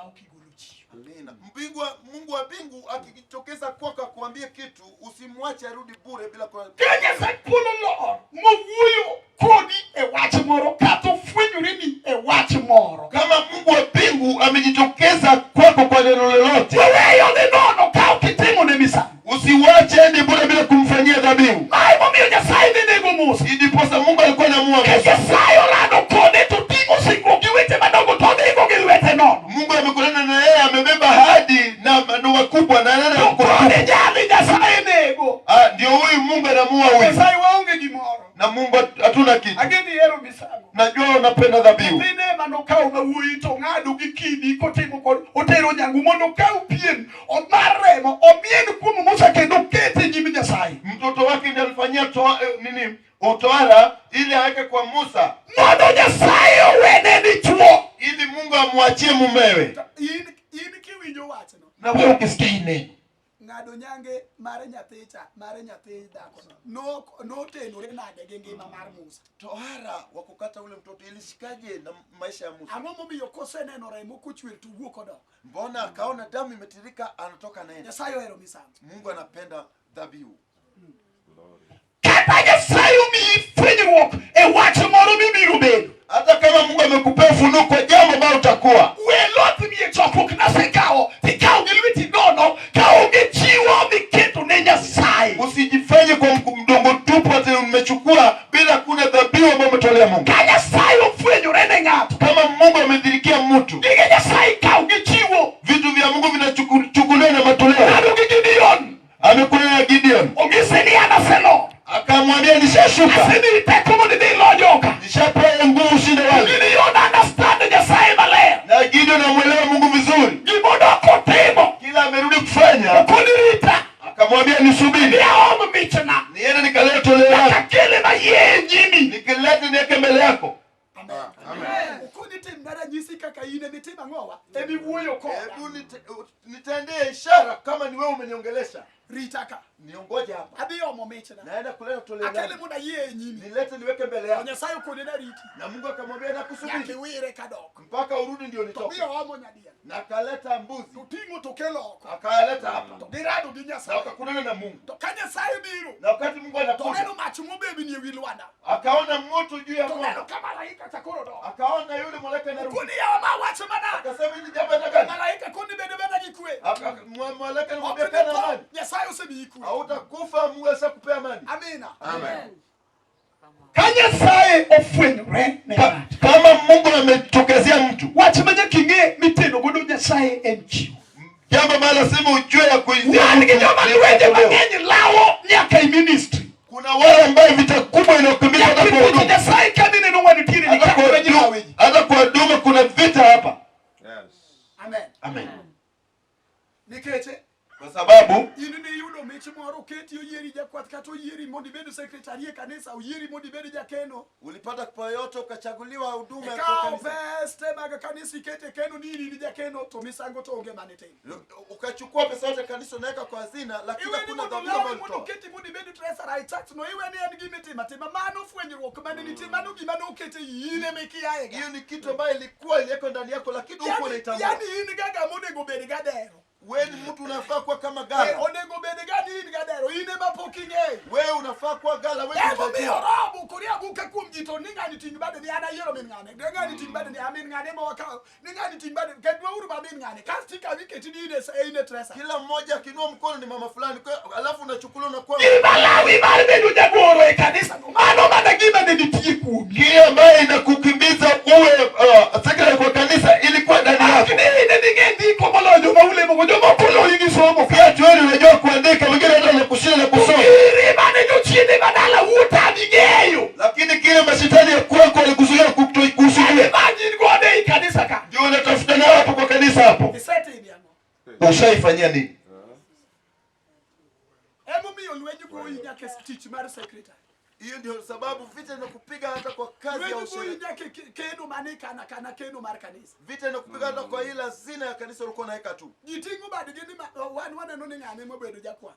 ma ok igolo chiwo. Amina. Mbingwa, Mungu wa mbingu akijitokeza kwako akuambie kitu, usimwache arudi bure bila kwa. Ka Nyasaye polo lor mowuoyo kodi e wach moro kata ofwenyoreni e wach moro. Kama Mungu wa mbingu amejitokeza kwako kwa neno lolote, Weweyo dhi nono ka ok itimo ne misango. usiwache ende bure bila kumfanyia dhabihu. Mae momiyo Nyasaye ne nego Musa. Ndiposa Mungu alikuwa anamuua Musa. Nyasaye orado kode to ting'o singruok gi weche madongo to odhigo gi lwete nono. Mungu amekutana na yeye, amebeba hadi na na wakubwa na nana To kode jali Nyasaye nego. Ah, ndio huyu Mungu anamuua huyu, Nyasaye waonge gimoro. na Mungu hatuna kitu. Ageni ihero misango. Najua unapenda dhabihu. Nyathine ema nokawo ma wuoyi to ng'ado gi kidi kotimo kod otero nyangu mondo okaw pien mar remo omien kuom Musa kendo okete e nyim Nyasaye. Mtoto wake ndiye alifanyia toa, nini utoara ili aweke kwa Musa Mondo Nyasaye owene dichwo. ili Mungu amwachie mumewe. In kiwinjo wachno Na wewe ukisikia hii neno ng'ado nyange mar nyathi cha mar nyathi dhakono notenore nade gi ngima mar Musa? Tohara wa kukata ule mtoto ilishikaje na maisha ya Musa? Ang'o momiyo koseneno remo kochwer to wuok odok? Mbona akaona damu imetirika anatoka naenda? Nyasaye ohero misango. Mungu anapenda dhabihu. Kata Nyasaye omiyi fwenyruok e wach moro mibiro bedo. Hata kama Mungu amekupea ufunuo kwa jambo ambalo utakuwa, We loth mi e chokruok nasekawo tikawo gi lweti nono kaonge chiwo miketo ne Nyasaye. usijifanye kwa mdomo tupu ati umechukua bila kuna dhabihu ambayo umetolea Mungu. Ka Nyasaye ofwenyore ne ng'ato, Kama Mungu amedhirikia mtu, gige Nyasaye kawo gi chiwo. vitu vya Mungu vinachukuliwa na matoleo. Ng'ado gi Gideon, Amekuwa na Gideon onyise ni an aselo. akamwambia, nishashuka, Asemiyi teko mondo idhi ilo joka. nishapewa nguvu ushinde wale. Gideon understand Nyasaye maler. Na Gideon amwelewa Mungu vizuri, Gimodok otimo, kila amerudi kufanya, okoni rita, akamwambia nisubiri, ni aom michna. niende nikalete toleo Nyaka lako, kele mayie e nyimi. nikilete niweke mbele yako. Okoni timna ranyisi kaka in ema itimo ang'owa? Ema iwuoyo koda. Hebu nitendee ishara kama ni wewe umeniongelesha. Rita ka. Niongoje hapa. Adhi omo michna. Naenda kuleta toleo Akele langu. mondo ayie e nyimi. Nilete niweke mbele To yako. Nyasaye okone nariti. Na Mungu akamwambia Nyaka nakusubiri iwire kadok. mpaka urudi ndio To nitoke. dhi oomo nyadiel. Na akaleta mbuzi To ting'o to kelo oko. Akayaleta hapa To girado gi na Nyasaye. wakakutana na Mungu, To ka Nyasaye biro, na wakati Mungu to anakuja neno mach mobebni ewi lwanda. akaona moto juu ya To neno mwamba, ka malaika cha koro dok. akaona yule malaika anarudi, Okoni yawa ma wach manade. akasema hili jambo la gani? Malaika koni bede beda gi kwe. Malaika anamwambia Ok kana ni tho, amani, Nyasaye osemiyi kwe. hautakufa, Mungu ashakupea amani. Amina. Amen. Ka Nyasaye ofwenyore ne ng'ato. Kama Mungu ametokezea mtu, Wach ma nyaka ing'e miteno godo Nyasaye en chiwo. jambo ambalo lazima ujue ya kuizia Wan gi joma lwenje Mungu. mang'eny lawo nyaka e ministry. Kuna wale ambayo vita kubwa inayokimbiza hata kwa Nyaka huduma, Nyasaye ka mineno ng'ani nitiere ni hata ka kwa lwenje huduma, lawe ji. hata kwa huduma kuna vita hapa. Amen. Amen. Nikech Kwa sababu in ne iyudo mich moro oketi oyieri jakwath kata oyieri mondo ibed sekretari e kanisa oyieri mondo ibed jakeno. Ulipata kipawa yote ukachaguliwa huduma ya kwa Ikawo kanisa. pes te mag kanisa ikete e keno ni in in jakeno to misango to onge mane timo. Ukachukua pesa yote kanisa unaweka kwa hazina, lakini Iwe ni hakuna mondo dhabihu lawi ambayo mondo ulitoa. oketi mondo ibed treasurer e church no iwe ni en gima itimo atima mano fwenyruok mane nitie mano gima nokete in ema ikiaye ga. Hiyo ni kitu ambayo ilikuwa iliwekwa ndani yako, lakini huko Yani, unaitambua. yani in gaga monego bed gadero. Wewe ni mtu unafaa kuwa kama Eh, gala. onego bed ga ni in gadero in ema pok ing'eyo. Wewe unafaa kuwa gala, wewe Emomiyo unajua. robo kori abuka kuom ji to ni ng'ani ting' bade ni an ayiero min ng'ane de ng'ani ting' bade ni amin ng'ane ma wakawo ni ng'ani ting' bade ketwauru ma min ng'ane kasto ikawi iketi ni in e treasurer. Kila mmoja akinua mkono ni mama fulani, alafu unachukuliwa unakuwa Gima lawi mar bedo jagoro e kanisa no mano mana gima ne nitie kuomi. kile ambayo inakukimbiza uwe secretary kwa kanisa ilikuwa ndani Ok yako. ni in ema ing'e ndiko moloyo joma ulemogo jomoko oloyi gi somo ka. Pia tuoni unajua kuandika, wengine hata wanakushinda na kusoma, Iri mane jochiende madala wuotami ng'eyo. lakini kile mashetani ya kwako walikuzuia kusudia, Ma in godo ei kanisa ka. ndio unatafuta nao hapo kwa kanisa hapo. Isetimo ang'o? Ushaifanyia nini? Emomiyo lweny goyi nyaka e tich mar secretary. Hiyo ndio sababu vita inakupiga hata kwa kazi ya Lweny goyi usherati. nyaka e keno mane kana kana keno mar kanisa. Vita inakupiga hata kwa ile hazina ya kanisa ulikuwa unaweka tu. Ji ting'o badgi ni wan waneno ni ng'ane mobedo jakwath.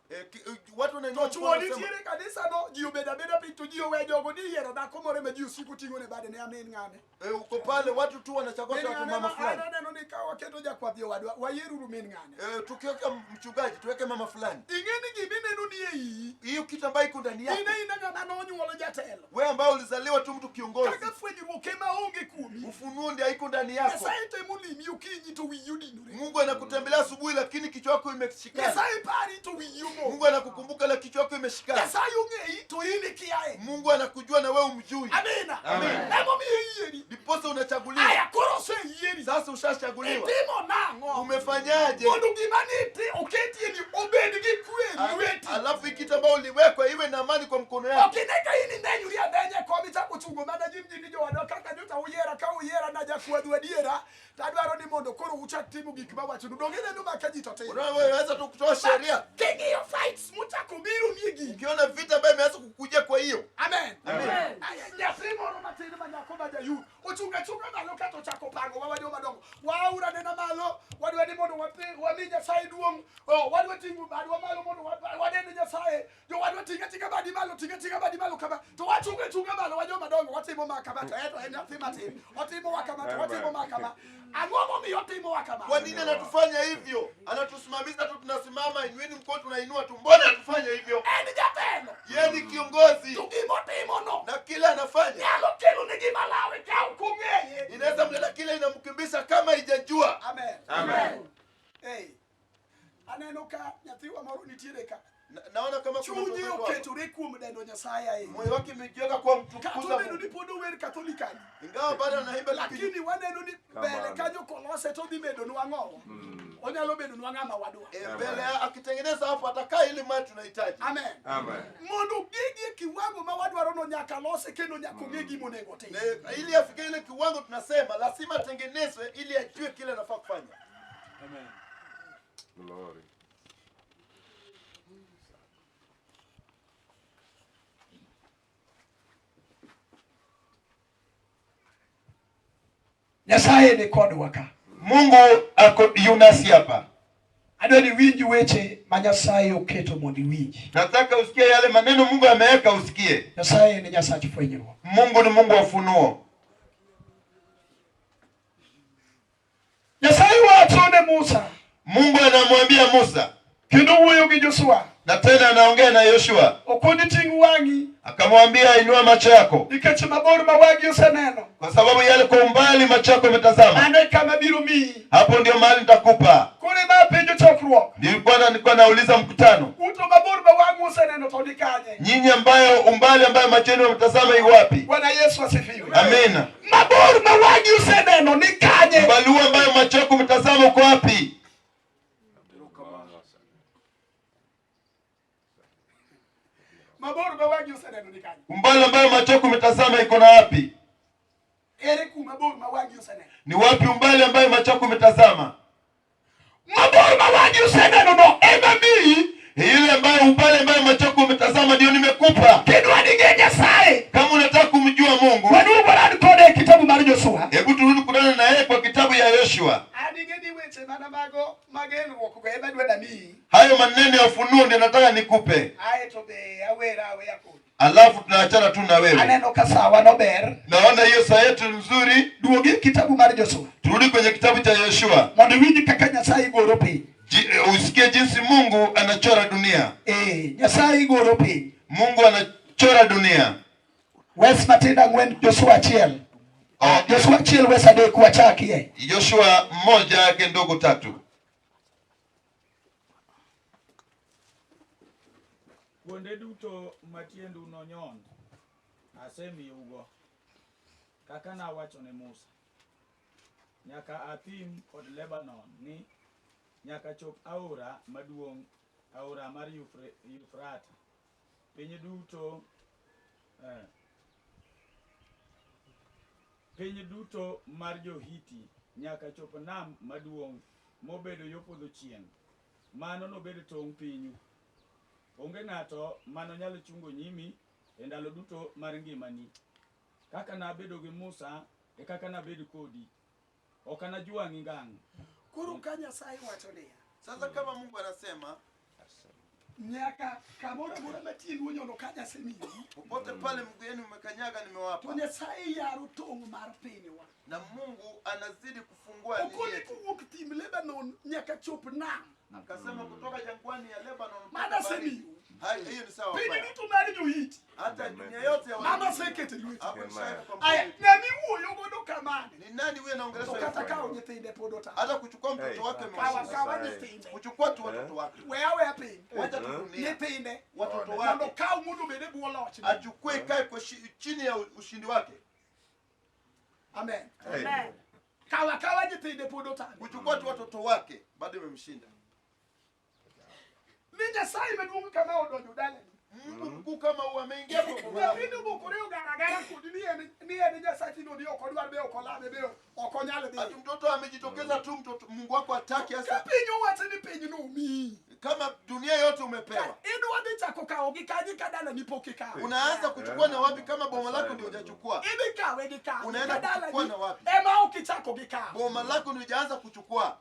Watu wanainua To mkono chuo wanasema, nitiere e kanisa no, ji obedo abeda piny to ji owe jogo ni yiero dhako moro ema ji osiko ting'o ne bade ne amin ng'ane. Uko pale watu tu wanachagua Min tu ng'ane mama ma an fulani. aneno ni ka waketo jakwath jowadwa wayieruru min ng'ane. Tukiweka mchungaji tuweke mama fulani. Ing'e ni gimineno ni e iyi. Hiyo kitu ambayo iko ndani yako. In aina ng'ama nonyuolo jatelo. Wewe ambao ulizaliwa tu mtu kiongozi. Kaka fwenyruok ema onge kuomi. Ufunuo ndio haiko ndani yako. Nyasaye temo limi okinyi to wiyi odinore. Mungu anakutembelea asubuhi lakini kichwa chako imeshikana. Nyasaye pari to wiyi omoko. Mungu anakukumbuka lakini kichwa chako imeshikana. Nyasaye ong'eyi to in ikiaye. Mungu anakujua na wewe umjui. Amina. Amen. Emomiyo iyieri. Ndiposa unachaguliwa. Aya koro oseyieri. Sasa ushachaguliwa. Itimo nang'o? Umefanyaje? Mondo gima niti oketie ni obed gi kwe e lweti. Alafu hii kitu ambayo uliwekwa iwe na amani kwa mkono yako. Ok ine ka in imenyori amenya e kom ichako chungo mana ji mji ni jowadwa kaka nyocha uyiera ka uyiera na jakwadhu adiera to adwaro ni mondo koro uchak timo gik mawachonu. Donge ineno ma ka ji to timo. Unaona wewe unaweza tu kutoa sheria. King'iyo fights mochako biro nie gigi. Ukiona vita ambayo imeanza kukujia kwa hiyo. Amen. Amen. Aya, nyathi moro matin ma nyako ma jayur ochung' achung'a malo kato ochako pango wa joma dongo. Waura nena malo, wadwa ni mondo wami Nyasaye duong'. Oh, wadwa ting'o badwa malo mondo wadend Nyasaye. Jowadwa ting' ating'a badi malo, ting' ating'a badi malo kama. To wachung' achung'a malo wa joma dongo watimo ma kama to eto en nyathi matin. Otimo wa kama to watimo ma kama. Ang'o momiyo otimo wa kama? Kwa nini anatufanya hivyo? Anatusimamisha tu tunasimama, inueni mkono tunainua tu. Mbona anatufanya hivyo? En jatelo. Yeye ni kiongozi To gimotimo no na kila anafanya nyalo kelo ne gima lawe ka ok ong'eye. inaweza mleta kile inamkimbisha kama haijajua. Amen. Amen. Hey. Aneno ka nyathiwa moro nitiere ka. Naona kama kuna Chunye mtoto wetu hapa. oketore kuom dendo Nyasaye ahinya. Moyo wake umejiweka kwa Kata mtukuza obedo Mungu. ni pod ower katholikani, Ingawa bado anaimba lakini lakini waneno ni mbele Kamano. kanyo kolose to odhi bedonwa ng'owa. Onyalo bedonwa ng'ama wadwa. Mbele akitengeneza hapo atakaa ile mali tunahitaji. Amen. Amen. Mondo gigi e kiwango ma wadwaro no nyaka lose kendo nyaka ong'e gima onego otim. Na ili afike ile kiwango tunasema lazima atengenezwe ili ajue kile anafaa kufanya. Glory. Nyasaye ni kodwa ka. Mungu ako yunasi hapa. Adwa ni winj weche ma Nyasaye oketo mondo iwinji. Nataka usikie yale maneno Mungu ameweka usikie. Nyasaye ni Nyasach fwenyruok. Mungu ni Mungu wa ufunuo. Nyasaye wacho ne Musa Mungu anamwambia Musa kendo wuoyo gi Joshua. na tena anaongea na Yoshua, Okoni ting' wang'i akamwambia inua macho yako, nikech mabor ma wang'i oseneno. kwa sababu yale kwa umbali macho yako umetazama, Mano e kama biro miyi. hapo ndio mahali nitakupa. Koro ema apenjo chokruok. Nilikuwa nauliza mkutano, Uto mabor ma wang'u oseneno to ni kanye? nyinyi ambayo umbali ambayo macho yenu yametazama iko wapi? Bwana Yesu asifiwe. Amina. Mabor ma wang'i oseneno ni kanye? Umbali huu ambayo macho yako umetazama uko wapi? Mabor ma wang'i oseneno ni kanye? Umbali ambayo macho yako umetazama iko na wapi? Ere kuma bor ma wang'i oseneno? Ni wapi umbali ambayo macho yako umetazama? Mabor ma wang'i oseneno no ema miyi Ile ambayo umbali ambayo macho yako umetazama ndio nimekupa. kidwa ni ng'e Nyasaye. Kama unataka kumjua Mungu, Waduogo wan kode e kitabu mar Joshua. hebu turudi kutana na yeye kwa kitabu ya Yoshua. An ing'e ni weche mana mago mag elruok go ema adwa namiyi. Hayo maneno ya ufunuo ndio nataka nikupe, Ae to be awera aweya kodi. alafu tunaachana tu na wewe. Aneno ka sawa nober. Naona hiyo saa yetu nzuri. Duogi e kitabu mar Joshua Turudi kwenye kitabu cha Yoshua. mondo iwinj kaka Nyasaye goro piny. Usikie jinsi Mungu anachora dunia. Nyasaye goro piny. Mungu anachora dunia. Wes matindo ang'wen Joshua achiel. Joshua achiel wes adek wachakie. Joshua 1 yake ndogo 3. Kuonde duto matiendu nonyon, asemiyougo, kaka nawacho ne Musa. Nyaka athim kod Lebanon ni nyaka chop aora maduong', aora mar Yufrata. Piny duto mar jo-Hiti nyaka chop nam maduong' mobedo yo podho chieng'. Mano nobed tong' pinyu. Onge ng'ato manonyal chungo nyimi e ndalo duto mar ngimani. Kaka nabedo gi Musa e kaka nabed kodi. Ok anajwang'i ngang'. Koro ka Nyasaye wacho niya, Sasa kama Mungu anasema nyaka kamoro amora ma tiendu onyono ka Nyasaye miyi, popote pale mguu yenu umekanyaga to nimewapa, Nyasaye yaro tong' mar pinywa. Na Mungu anazidi kufungua nchi Okoni yetu. kowuok thim Lebanon nyaka chop nam. Akasema kutoka jangwani ya Lebanon mpaka Mano baharini. asemiyo. Hai, hiyo ni sawa. Piny Baba. duto mar jo-Hiti. Hata dunia yote ya Mano Wahiti. aseketo e lweti. Hapo nishaweka kwa Aya, mkono. ng'ama iwuoyo godo kamano. Ni nani huyo To anaongeleshwa kata hivyo? kawo nyithinde pod otamo. Hata kuchukua mtoto Hey. wake Kawa amewashinda. kawa nyithinde. Kuchukua tu watoto wake. We aweya piny. Wacha tu dunia. Nyithinde. Watoto Mondo wake. kaw mondo obed e bwo lochne. Achukue ikae kwa chini ya ushindi wake. Amen. Amen. Kawa kawa nyithinde pod otame. Kuchukua tu watoto wake bado imemshinda. Ni Nyasaye maduong' kama odonjo dalani. Mungu mkuu kama huu ameingia kwa boma lako. Nyathini obokore ogaragara kodi ni en Nyasachi no ni ok odwar be ok olame be ok onyal Ati dhi. mtoto amejitokeza tu, mtoto Mungu wako hataki Ka hasa piny owacho ni piny no omiyi. kama dunia yote umepewa. Idwa dhi chako kawo gi kanye ka dalani pok ikawo. Unaanza kuchukua na wapi kama boma lako ndio hujachukua? Idhi kawe gi kanye Unaenda ka dalani kuchukua na wapi? ema ok ichako gi kawo. Boma lako ndio hujaanza kuchukua.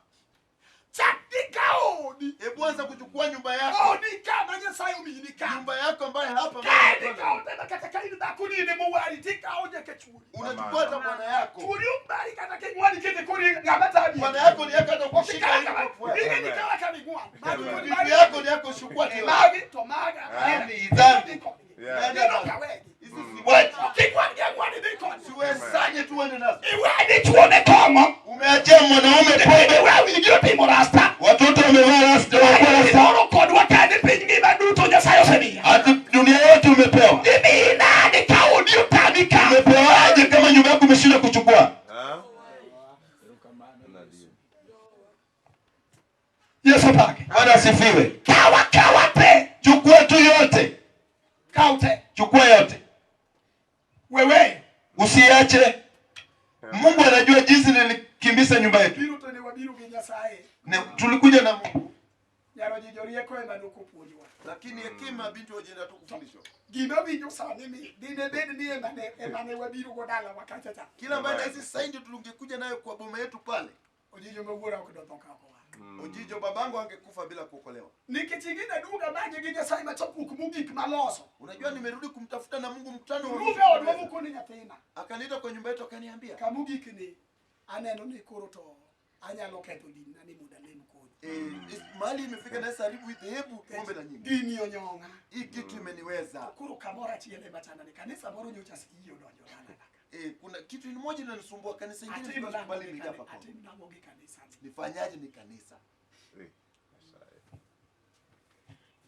Chak gi kawo odi. Hebu anza kuchukua nyumba yako. Odi ka ma Nyasaye omiyi ni ka. Nyumba yako ambayo hapa Ka idhi kawo tena kata ka in dhako ni in ema owari tikawo nyaka chuori. unachukua hata bwana yako. Chuori ok mari kata king'wani kete kori ng'ama tami. Bwana yako ni yako hata kushika ili kufuata. Ing'e ni kawa kama ing'wan. Magi kod Bibi magi. yako ni yako chukua tu. Magi to maga. Hii ni dhambi. Dhi kodgi. Yeah. Neno ka wegi. Hizi si wachi. Ok ing'wan gi ang'wan idhi kodgi. Siwezanye tu uende nazo. Iwe dichuo ne kong'o. Umeachia mwanaume pombe, Iwe wigi otimo rasta. watoto wamevaa rasta, wakuwa rasta. Moro kodwa kane piny ngima duto Nyasaye osemiya. Ati dunia yote umepewa. Imiyi nade ka odi otami ka. Umepewaje kama nyumba yako umeshindwa kuchukua? Erokamano Yesu. Yesu pake. Bwana asifiwe. Kawa kawa te. Chukua tu yote, Kaw te. chukua yote, Wewe. usiache. Mungu anajua jinsi nilikimbiza nyumba yetu. Biro to ne wabiro gi Nyasaye. Tulikuja na Mungu, Nyaro ji jorieko ema nokopuonjwa. Lakini hekima binti wajenda tu kufundishwa. Gima winjo sani ni dine bed ni ema ne wabiro go dalawa kacha cha. Kila ambaye nahisi sasa ndio tungekuja nayo kwa boma yetu pale. Ojijo ma wuora ok dotho ka ok owar. Ojijo babangu angekufa bila kuokolewa. Nikech ing'e naduogo amanye gi Nyasaye ma chokruok mogik maloso. Unajua nimerudi kumtafuta na Mungu mkutano wa Rume mwisho. odwa mokoni nyathina. Akaniita kwa nyumba yetu akaniambia, Kamogik ni aneno ni koro to anyalo ketho din na ni mondo alem kodi. Mahali imefika na sasa haribu hii dhehebu tuombe na nyinyi. Gini onyong'a. Hii kitu imeniweza. Koro kamoro achiel ema chanda ni kanisa moro nyocha siyo donjo dala ka. Kuna kitu moja inanisumbua kanisa ingine Atim nang'o sikubali gi niingie hapa. atim nang'o gi kanisa ni? Nifanyaje ni kanisa?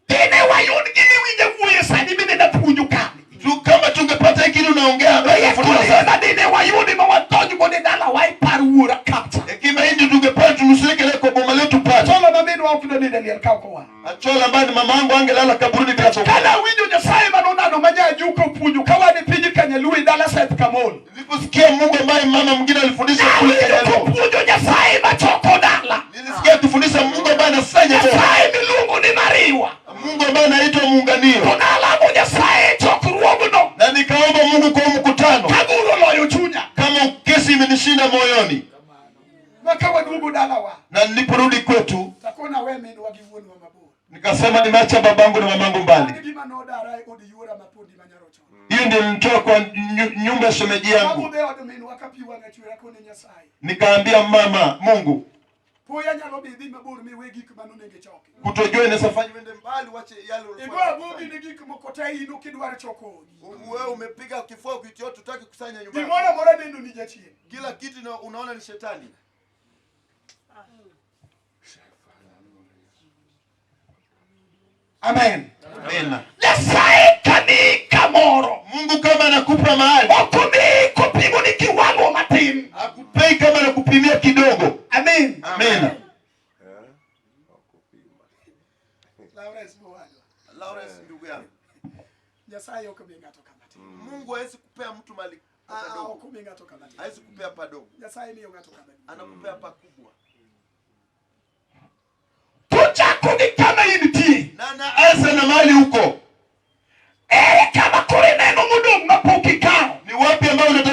Dine wayud gini winjo wuoyo sani bende napuonjo kani. Tu kama tungepata hiki unaongea Rieko sana. dine wayudi ma wadonj godo e dalawa e par wuora kacha. Hekima hii ndio tungepata tunusurike leo kwa boma letu pale. Achola ma minwa ok donindo e liel ka ok owar. Achola ambaye ni mama yangu angelala kaburini bila kuokolewa. Kana awinjo Nyasaye manonano ma nyajuka opuonjo ka wan e piny Kanyaluo e dala Seth Kamol. Niliposikia Mungu ambaye mama mwingine alifundisha kule Nawinjo Kanyaluo. kopuonjo Nyasaye machoko dala. Nilisikia akifundisha Mungu ambaye anasanya boma. Nyasaye miluongo ni Mariwa. Mungu ambaye anaitwa muunganio. To nalamo Nyasaye e chokruogno. Na nikaomba Mungu kwa mkutano. Ka bura oloyo chunya. Kama kesi imenishinda moyoni. Ma ka waduogo dalawa. Na niliporudi kwetu Takona we minwa gi wuonwa mabor. nikasema nimeacha babangu na mamangu mbali. Mano gima nodara e od yuora mapondi manyaro chon. Hiyo ndio nilitoa kwa nyumba ya shemeji yangu. Abudhe od minwa ka pi wang'a chwer akone Nyasaye. Nikaambia mama Mungu, Poya nyalo dhi dhi mabor miwe gik manonego ichoki. kutojua inaweza fanya Uende mbali uache yale Igo ulifanya. abugi ni gik moko te in ok idwar choko odi. Wewe umepiga kifua ukitia tutaki kusanya nyumbani. Gimoro amora neno ni jachien. Kila kitu unaona ni shetani. Amen. Amen. Nyasaye kani kamoro. Mungu kama anakupa mahali, Ok omiyi kopimo ni kiwango matin. hakupei kama anakupimia kidogo. Amen. Amen. Lawrence mowadwa. Lawrence ndugu yangu. Nyasaye ok omi ng'ato kama tin. Mungu hawezi kupea mtu mali Ah, padogo. ok omi ng'ato kama tin. Hawezi kupea padogo. Nyasaye miyo ng'ato kama duong'. Anakupea pakubwa. Tochako gi kama intie. Na na Anza na mahali huko. Ere kama koro ineno modong' mapok ikawo. Ni wapi ambao unataka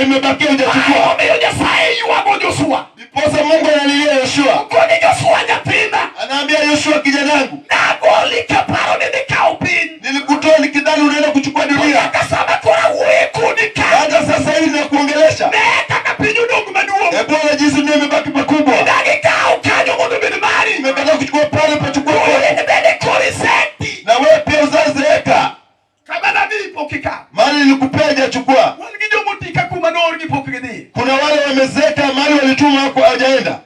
imebakia hujachukua. Omiyo Nyasaye ywago Joshua. Ndiposa Mungu analilia Yoshua, Koni Joshua nyathina, anaambia Yoshua, kijana wangu, nagoli kaparo ni dhi kawo piny. nilikutoa nikidhani unaenda kuchukua dunia, Nyaka sama koro awuoye kodi ka. hata sasa hivi nakuongelesha. Ne kaka piny odong' maduong'. E Bwana, jinsi dunia imebaki pakubwa, Dagi kawo kanyo mondo obed mari. imekataa kuchukua pale pachukua In pale, bende koro iseti. na wewe pia uzazeeka, Kama nabii pok ikawo. mali nilikupea hujachukua. Wan gi jomoti ka kuma noorgi pok gidhi. Kuna wale wamezeeka, mali walituma wako hawajaenda.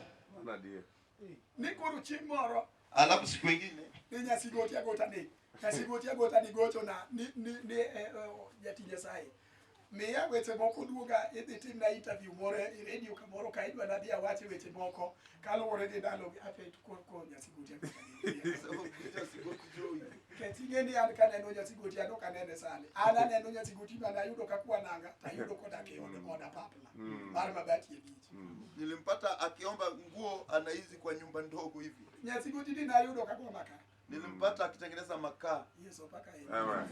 Ni koro chieng' moro Alafu siku ingine ni nyasigoti agota ni nyasigoti agota ni gochona ni jatich Nyasaye miya weche moko duoga idhi timna interview moro e radio kamoro ka idwa nadhi awache weche moko kaluwore gi ndalo gi apet koro nyasigoti agota ni nikech ing'e ni an kaneno nyasigoti an ok anene sani an aneno nyasigoti mane ayudo ka kwananga tayudo kodak e od apapla mar mabati e bich. Nilimpata akiomba nguo anaizi kwa nyumba ndogo hivi. Nyasigoti ni nayudo ka go makaa. Nilimpata akitengeneza makaa. Yeso paka en. Amen.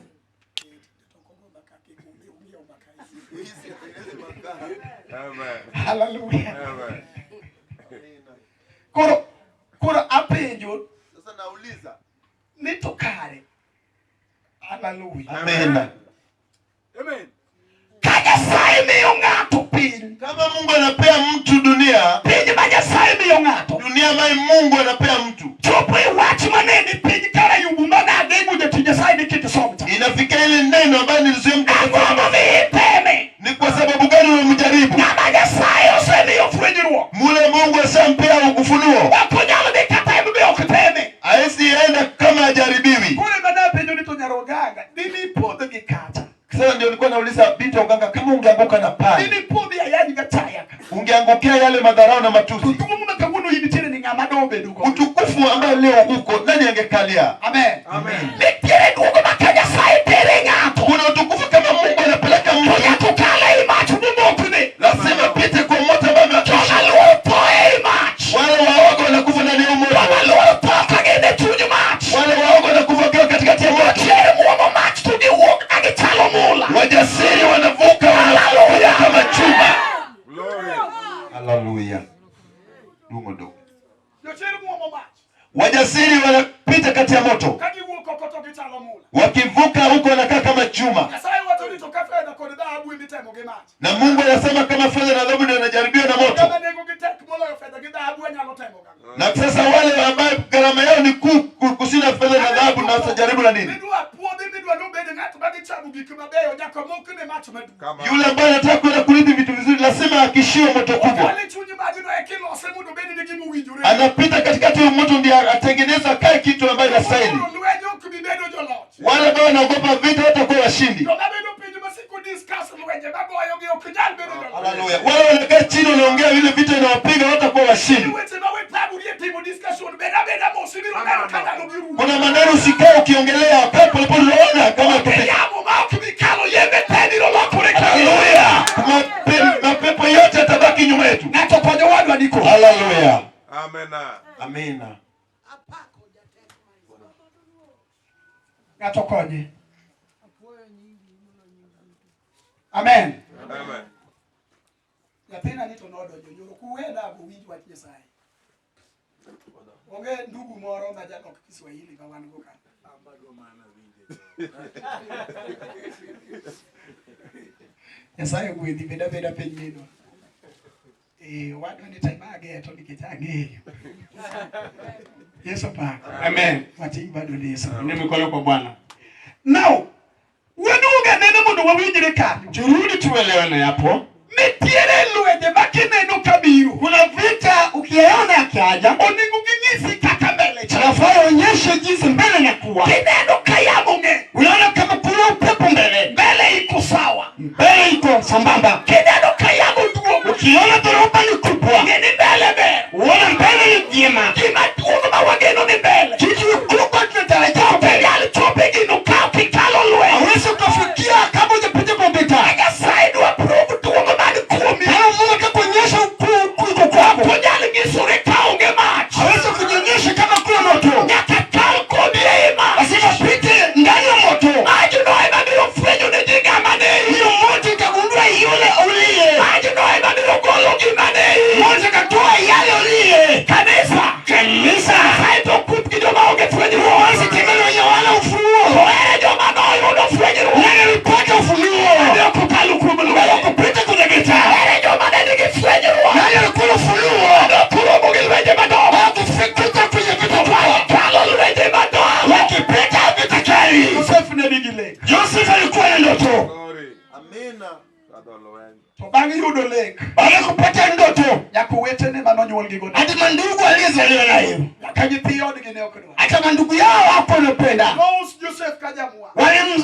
To kogo makaa kik ung'iew makaa. Hizi atengeneze makaa. Amen. Hallelujah. Amen. Amina. Koro apenjo Sasa nauliza, ni to kare. Hallelujah. Amen. Amen. Ka Nyasaye miyo ng'ato piny, Kama Mungu anapea mtu dunia, piny ma Nyasaye miyo ng'ato, dunia ambayo Mungu anapea mtu, chopo e wach manene piny kar Ayubu manadego jatich Nyasaye ni kik isom cha. inafikia ile neno ambayo nilizuia mtu Ang'o akasema, momiyo iteme? ni kwa sababu gani unamjaribu? Ng'ama Nyasaye osemiyo fwenyruok. Mule Mungu ashampea ufunuo, Ok onyal dhi kata en be ok teme. haezi enda kama hajaribiwi. Koro ema napenjo ni to nyaroganga, dine ipodh gi kacha. Sasa ndio nilikuwa nauliza binti wa uganga, kama ungeanguka na pale, Dine ipodhi ayany gachaya ka. ungeangukia yale madharau na To matusi, duong' ma kawuono in nitiere ni ng'ama dobedo go. utukufu ambayo leo uko, nani angekalia? Amen. Amen. Nitiere duong' ma ka Nyasaye tere ng'ato. Kuna utukufu kama Mungu anapeleka To mtu, nyaka okal ei mach momokni. lazima pite kwa moto ambao Joma amewakisha. luoro tho ei mach. Wale waoga wanakufa ndani ya moto, Joma luoro tho ka gin e chuny mach. wale waoga wanakufa wakiwa katikati ya moto. Jochier muomo mach to giwuok ka gichalo mula. Wajasiri wanavuka, wanakufa kama chuma. Glory. Haleluya. Dungo dogo. Jochier muomo mach. Wajasiri wanapita kati ya moto, Ka giwuok oko to gichalo mula. wakivuka huko wanakaa kama chuma. Nyasaye wacho ni to ka fedha kod dhahabu emitemo gi mach. Na Mungu anasema kama fedha na dhahabu ndio wanajaribiwa na moto. Kama nengogi tek moloyo fedha gi dhahabu anyalo temo gago. Na sasa wale ambaye gharama yao ni kuu kushinda fedha na dhahabu, na watajaribu na nini? Midwa puodhi midwa nobed ng'at madhi chamo gik mabeyo nyaka mokne mach maduong'. Come on. Yule ambaye anataka kwenda kurithi vitu vizuri lazima akishiwe moto kubwa. Okal e chuny majno ekilose mondo obed ni gima owinjore. Anapita katikati ya moto ndiye atengeneza akae kitu ambayo inastahili. Koro lweny ok bi bedo joloch. Wale ambao wanaogopa vita watakuwa washindi. Joma bedo piny masiko discuss lwenje magoyogi ok nyal bedo joloch. Haleluya. Wale wanakaa chini wanaongea vile vita inawapiga watakuwa washindi. Weche ma we thagorie timo discussion bed abeda mos ibiro neno ka ndalo gi rumo. Kuna maneno usikae ukiongelea, kaa polepole, unaona kama Onge yamo ma ok bi kalo yembe te biro lokore ka. Haleluya. Mapepo yote yatabaki nyuma yetu. Ng'ato konyo wadwa ni koro. Haleluya. Amen. Amina. Ng'ato konye. Amen. Amen. Nyathina ni to nodonjo nyoro kuwena go winj wach Nyasaye. Onge ndugu moro ma jalok Kiswahili ma wan go ka. Nyasaye ogwedhi bed abeda piny minwa. Wadwa ni time ageto nikech ang'eyo. Yesu pak. Amen. Wating' bado ne Yesu. Ni mikono kwa Bwana. Now, waduogo anena mondo wawinjre kanyo. Turudi tuelewane hapo. Nitiere lwenje ma kineno kabiro. Kuna vita ukiyaona yakiaja, Onego ginyisi kaka mbele cha. nafaa onyeshe jinsi mbele inakuwa. Kineno ka yamo ng'eny. Unaona kama kuna upepo mbele, Mbele iko sawa. mbele iko sambamba. Kineno ka yamo duogo. Ukiona dhoruba ni kubwa, Ng'e ni mbele ber. uona mbele ni vyema. Gima duong' ma wageno ni mbele. Kitu kubwa tunatarajia Ok mbele, nyal chopo e gino ka ok ikalo lweny. hawezi ukafikia kama hujapitia kwa vita. Nyasaye dwa prove duong' man kuomi. Kama Mungu atakuonyesha ukuu kuliko kwako, Ok onyal nyisore ka onge mach. hawezi kujionyesha kama kuna moto. Nyaka kal kodi ei mach. Lazima upite ndani ya moto. Majno ema biro fwenyo ne ji ng'ama ne in. Hiyo moto itagundua yule uliye. gima ne Mungu akatoa yale uliye. Kanisa. Kanisa. Nyasaye to okut gi joma onge fwenyruok. Wasitimele wenye wana ufunuo. To ere joma noyudo fwenyruok. Nani alipata ufunuo? Ne ok okalo kuom lweny. Kupita kwenye vita. Ere joma ne nigi fwenyruok. Nani alikuwa na ufunuo? Ne ok oromo gi lwenje madongo. Hawakufikika kwenye vita kubwa. Kalo lwenje madongo. Wakipita vita kali. Joseph ne nigi lek. Joseph alikuwa na ndoto. Glory. Amina. Kadho lweny. To bang' yudo lek, Baada ya kupata ndoto, nyaka owetene manonyuolgigo hadi mandugu aliyezaliwa nayo, nyaka nyithi odgi ne ok dwar. hata mandugu yao hapo wanapenda. Nous Joseph ka jamwa.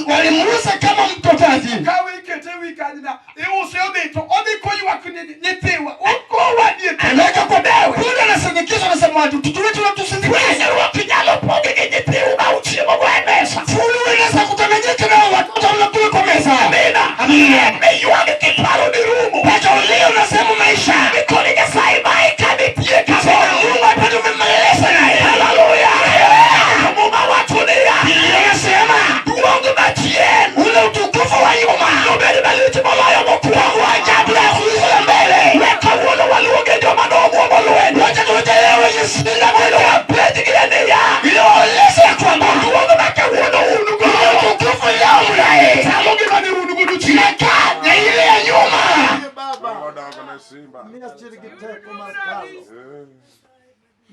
Walimuuza kama mtotaji. Kawe ikete e wi kanyna, iuse odhi to odhi koywak ni nyithiwa. Ukowa ni Anaweka kwa punda, anasindikizwa, anasema watu tutuwe tunatusindikizwa. Fwenyruok inyalo pogi gi nyithiu ma uchiemo go e mesa. Funuo inaweza kutanganyika na watoto mnakula kwa meza. Amina. Amina. Miywag kiparo ni rumo. Mpaka ulio unasema maisha. Nikoni Nyasaye ma eka nitie Sema kamoro. Mungu apate umemaliza naye. Haleluya. Muma wacho niya. Biblia inasema Duong' machien. ule utukufu wa nyuma Nobed malich moloyo mokwongo. wa ajabu ya kuliko ya mbele. We kawuono waluonge joma nomuomo lweny. Wacha tuite leo wenye shinda Mondo mwendo wapenjgi niya. ili waeleze ya kwamba Duong' ma kawuono un go. ule utukufu leo mnaye Chalo gima ne un godo chien. inakaa na ile ya nyuma. Iye Baba. Odongo ne simba. Miya chir gi teko mar kalo. Eh.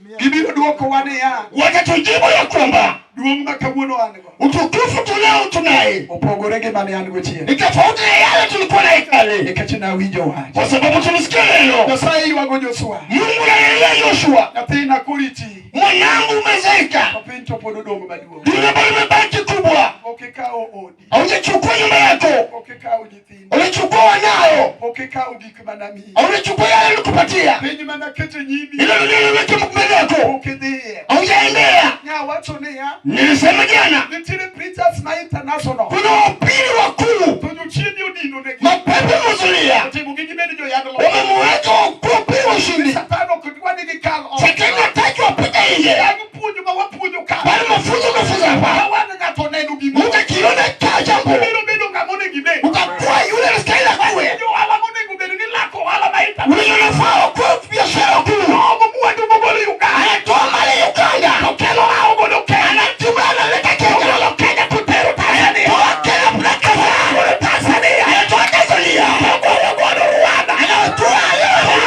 Miya Gibiro dwokowa niya. Watatujibu ya kwamba Duong' ma kawuono an go. utukufu tuleo tunaye Opogore gi mane an go chien. ni tofauti na yale tulikuwa naye kale, Nikech nawinjo wach. kwa sababu tulisikia neno. Nyasaye ywago Joshua. Mungu analilia Yoshua, Nyathina koriti. mwanangu umezeeka, To piny to pod odong' maduong'. dunia bado imebaki kubwa, Pok ikawo odi. haujachukua nyumba yako, Pok ikawo nyithindo. ulichukua wanao, Pok ikawo gik manamiyi. haulichukua yale nilikupatia, Piny manakete nyimi. ile dunia niliweka mbele yako, Pok idhiye. haujaendea. Nyawacho niya. Nilisema jana, Nitiere preachers ma international. kuna wahubiri wakuu, To jochiende odino negi. mapepo yamezulia, Otimo gi gibed joyadh loch. wamemuweka kuhubiri ushindi. Satan ok dwa ni gikal oko. Shetani hataki wapite nje, Bang' puonjo ma wapuonjo ka. bali mafunzo umefunza hapa, Ka wan ng'ato oneno gimoro. utakiona kaa jambo, Ibiro bedo ng'ama onego ibed. utakuwa yule anastahili akuwe Jo ohala monego bed ni lako ohala ma international. Yule unafaa kuwa biashara kuu. Omo mwandu mogolo Uganda. Anatoa mali Uganda. Okelo ao godo Kenya. Anatuma analeta Kenya. Ogolo Kenya kotero Tanzania. Anatoa Kenya kupeleka Ogolo Tanzania. Anatoa Tanzania. Ogolo godo Rwanda. Anatoa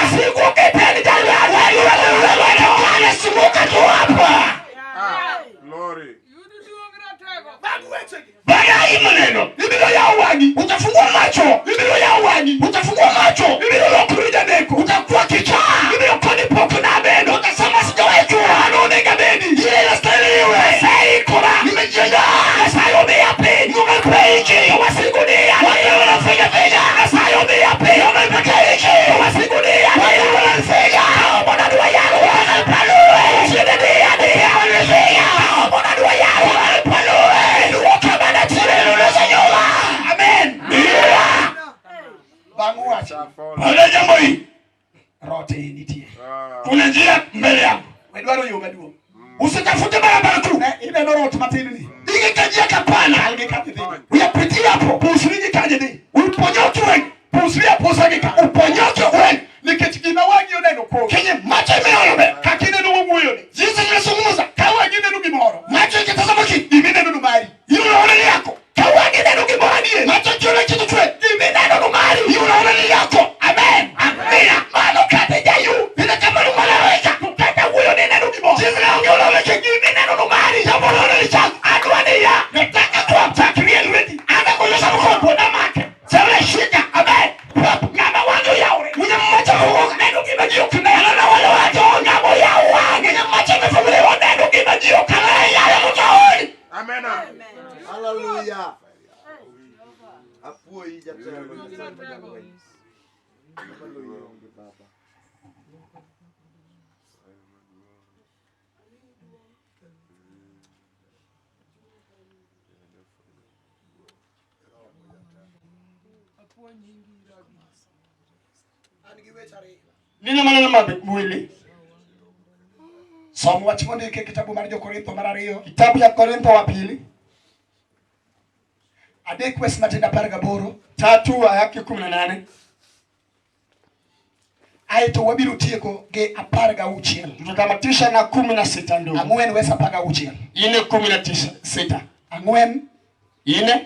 Wasigu oketeni jalwar. Anasimuka tu hapa. Ah. Glory. Bang' wechegi. Baada ya hii maneno, Ibiro yawo wang'i. utafungua macho. Ibiro yawo wang'i. Utafungua macho. Ibiro lokori janeko. Utakuwa kichaa. Ibiro koni pok nabedo. Utasema sijawahi kuwa. An onego abedi. Ile inastahili iwe. Aseikora. Nimejiandaa. Nyasaye omiya piny. Mungu alikupa nchi. To wasigu niya. Watu wanafiga figa. Nyasaye omiya piny. Mungu alipata nchi. To wasigu niya. Watu wanafiga. Kaomo nadwa yalo. Chiende niya niya. Wanafiga. Kaomo nadwa yalo. Palue. Luoka mana chien. Rudisha nyuma. Amen. Yeah. Bang' wacho. Safari. Baada ya jambo hii Rote nitie. Ah. kuna njia mbele yako. Wedwaro yo maduong'. Usitafute barabara kuu. Ne ineno rot matin ni. Hiki kanjia kapana. Kal gi kama idhi. Uyapitie hapo. Pusri gi kanye dhi. Uponyoke wewe. Pusri apusa gi ka. Uponyoke wewe. Nikech gima wang'i oneno koro. Kenye macho imeona mbele. Kaka ineno wawuoyo ni. Jinsi nimezungumza. Ka wang'i neno gimoro. Macho ikitazama kitu. Gima ineno no mari. Hiyo unaona ni yako. Ka wang'i neno gimoro adier. Macho ikiona kitu kweli. Gima ineno no mari. Hiyo unaona ni yako. Amen. Amina. Mano kata jayu. Ile kama ni malaika. To kata wuoyo ni ineno gimoro. Jinsi naongea unaona kitu. Gima ineno no mari. Jambo unaona ni chako. Adwa niya. Nataka kwa Chak rie lweti. anza kunyosha mkono. Wuoda make. Sema shika. Amen. Pap. Ng'ama wang'e oyawre. Mwenye macho amefunguka. Neno gima ji ok ne. Anaona wale watu. Ng'ama oyawo wang'e. Mwenye macho amefunguliwa. Oneno gima ji ok ne. Yale mtu haoni. Amena. Hallelujah. Apuoyi jatelo Nyasaye ma jalweny. Maloyi onge Baba. An gi weche ariyo. Nina maneno mawili. Som wach mondiki e kitabu mar Jokorintho mar ariyo Kitabu cha Korintho wa pili adek wes matindo 18 3 aya 18. Aeto wabiro tieko gi 16. Tutatamatisha na 16 ndugu. 4 wes 16. 4 19 6. 4 4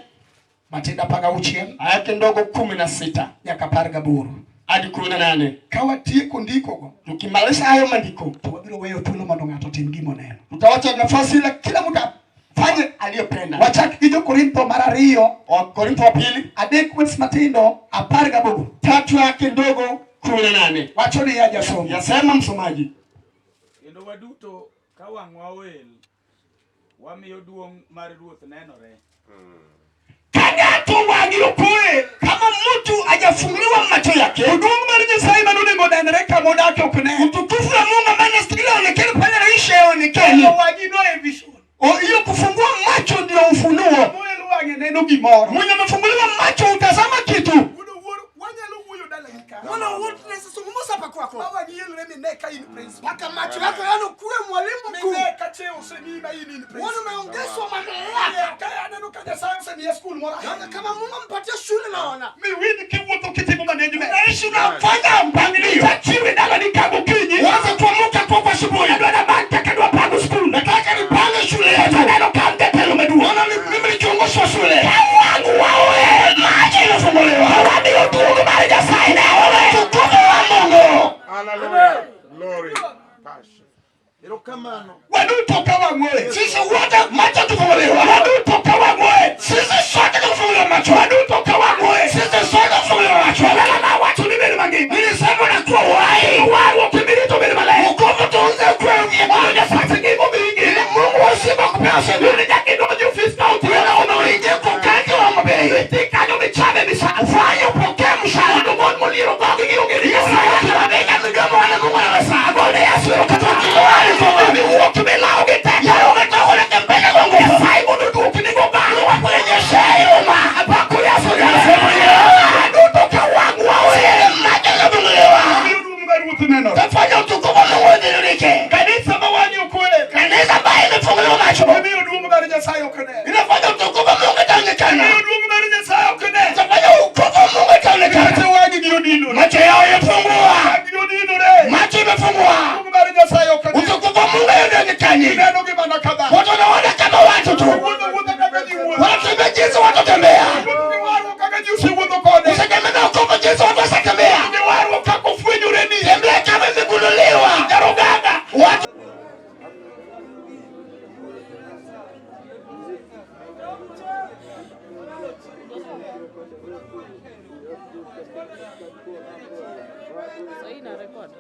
Matendo 16 aya yake ndogo 16 nyaka 18. hadi 18. Ka watieko ndikogo, Tukimaliza hayo maandiko, to wabiro weyo thuolo mondo ng'ato otim gima oneno. tutawacha nafasi ile kila mtu afanye aliyopenda. Wachak gi Jo-Korintho mar ariyo, Wakorintho wa pili 3 wes matindo 18. 3 yake ndogo 18 Wacho niya jasomo. yasema msomaji, Kendo waduto ka wang'wa oel, wamiyo duong' mar Ruoth nenore. Ka ng'ato wang'e ok oel, kama mtu hajafunguliwa macho yake, Duong' mar Nyasaye manonego nenre kama odake ok ne. utukufu wa Mungu ambaye anastahili aonekane pale anaishi haonekani. Wang'i no e vision. Hiyo kufungua macho ndio ufunuo. Moel wang'e neno gimoro. Mwenye amefunguliwa macho utazama kitu. Wuod owuor, wanyalo wuoyo dalagi ka. Mwana witness zungumza hapa kwako. Ma wang'i elre mine ka in principal. Mpaka macho yako yani kuwe mwalimu mkuu. Mine ka cheo osemiyi ma in in Mwana principal. umeongezwa mamlaka. Ka aneno ka Nyasaye osemiya skul moro Naona ahinya. kama Mungu ampatie shule naona. Miwinj kiwuotho kitimo management. Unaishi unafanya mpangilio. Tachiwe dalani ka gokinyi. Uanze kuamuka kwa asubuhi. Adwa na kaka adwa pango skul. Nataka nipange shule yetu. Aneno ka an jatelo maduong'. Naona mimi ni kiongozi wa shule. Ka wang' waoel, Macho imefunguliwa. wamiyo duong' mar Nyasaye nenore. Utukufu wa Mungu. Hallelujah. Glory. Passion. Erokamano. Waduto ka wang'wa oel. Sisi wote macho tufunguliwa. Waduto ka wang'wa oel. Sisi sote tufunguliwa macho. Waduto ka wang'wa oel. Sisi sote tufunguliwa macho. Lala na wacho ni bedo mangima. Nilisema unakuwa uhai. Warruok imirito bedo maler. Wokovu tuanze kuingia kwa Nyasaye ngima omiyi Ili Mungu wa uzima akupea uzima. Ni nyaka idonj e ofis kaunti. Wewe unaingia kwa kazi wa Homa-Bay. Idhi kanyo michame misara. Ufanye upokee mshahara. Mondo mon moliero dhogi gionge gi Yesu anaweka midomo wale Mungu anaweza. Agone Yesu erokamano. Miwuok milawo gi teko. Yeye umetoka unatembea kwa nguvu. Nyasaye mondo oduokni go Mungu akurejeshe nyuma. Apako Yesu. Nasema yeye. Waduto ka wang'wa oel. Macho yamefunguliwa. Wamiyo duong' mar Ruoth nenore. Tafanya utukufu wa Mungu udhihirike. Kanisa ma wang'e ok oel. Kanisa ambayo imefunguliwa macho. Omiyo duong' mar Nyasaye ok ne. Inafanya utukufu wa Mungu itaonekana. Omiyo duong' mar Nyasaye ok ne. Itafanya utukufu wa Mungu itaonekana. Nikech wang'gi odinore. Macho yao imefungua. Wang'gi odinore. Macho imefungua. Duong' mar Nyasaye ok ne. Utukufu wa Mungu haionekani. Ineno gi mana ka dhano. Watu wanaona kama watu tu. Wuotho wuotha kaka ji wuotho. Wanatembea jinsi watu tembea. Wuotho gi warruok kaka ji osewuotho kode. Usitegemee wokovu jinsi watu wasatembea. Wuotho gi warruok kaka ofwenyoreni. Tembea kama imegunduliwa. Jarogaga. Watu So hii ina record.